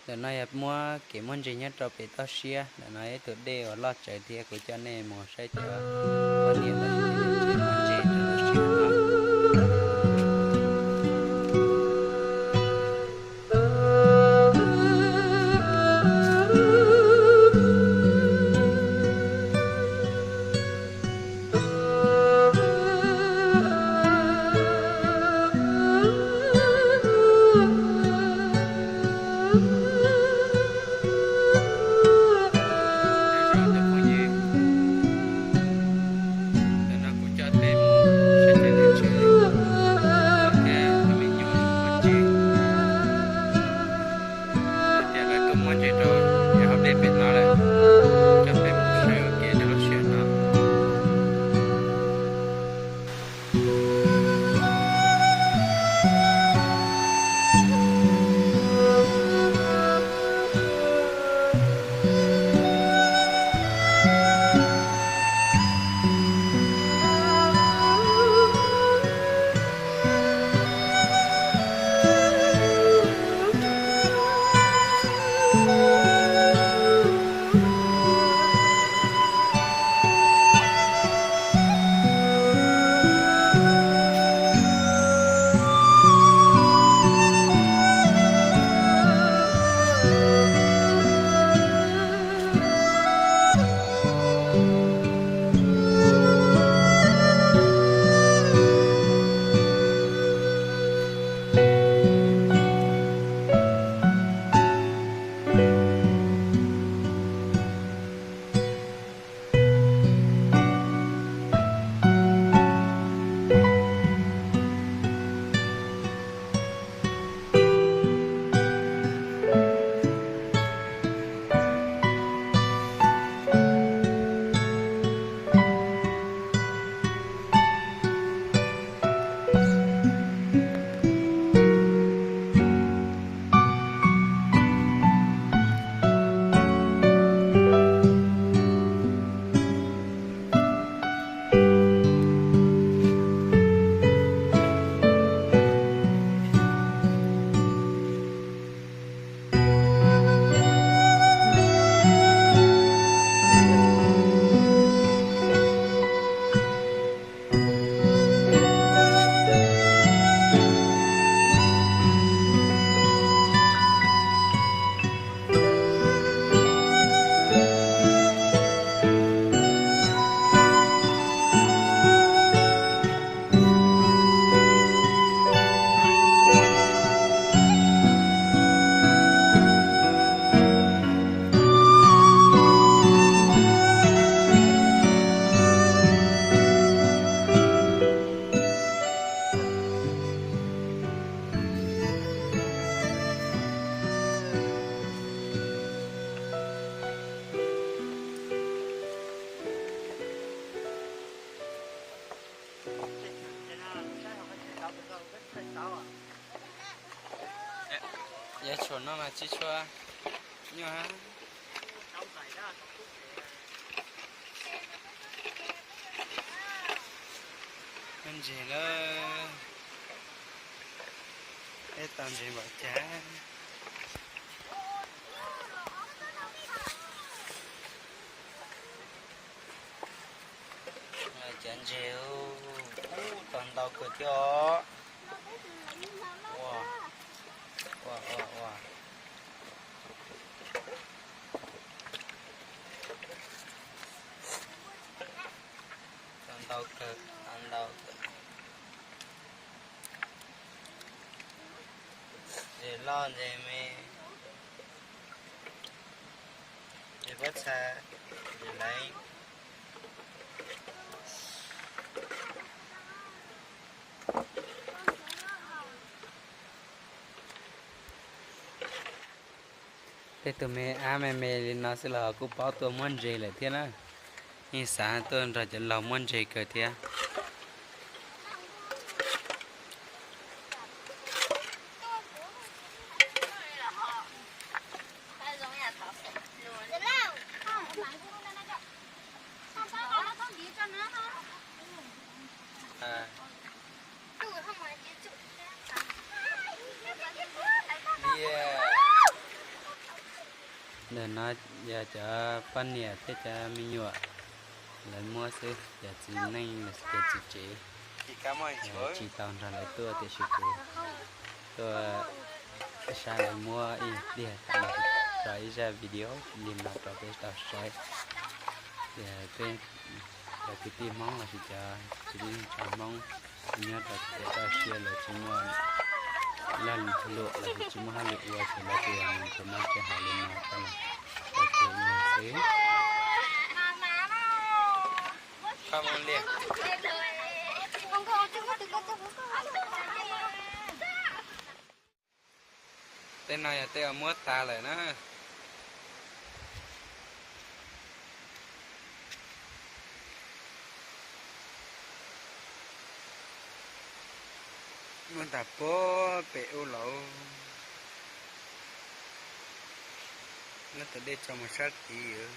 Ntawm no yog muab kev muab ntses nyob rau pem toj siab, ntawm no ib tug dej uas loj tsawv thiab, kuv coj nej mus saib cov poj niam lawv muab ntses rau lub sij hawm no. Tias lawv tuaj muab ntses rau hauv dej pem no lawm, coj peb mus sawv ua ke rau lub sij hawm no. Yuav tshuam no mas tsis tshua nyuaj. Muab ntses lawm, ib tau ntses npaum cas. Cov ntses ub, tau ntau kawg thiab os. Ua, ua, ua, ua. Tau ntau kawg, tau ntau kawg. Ntses loj ntses me, ntses pob txha, ntses leev. Tej tug me ab me me li no xwb los kuj paub tuaj muab ntses lawm thiab na. Yeej xav tuaj nrog cov laug muab ntses kawg thiab. Yog no yog cov poj niam thiab cov me nyuam lawv muab xwb, cov txiv neej los sis cov txiv tsev tsis tau nrog lawv tuaj, tiam sis kuv tuaj saib lawv muab ib pliag tso ib zaj video li no rau peb tau saib. Tias peb cov kwv tij Hmoob los sis cov txiv neej tsa Hmoob nyob rau kev toj siab lawv tsis muaj lag luam los sis tsis muaj hauj lwm ua ces lawv tias mus tus no ces hais li no rau lawv, lawv tus no xwb. Tej no yog tej uas muab tas lawm na. Muab tas puag pem ub los, muab tus dej tso mus sab tid os.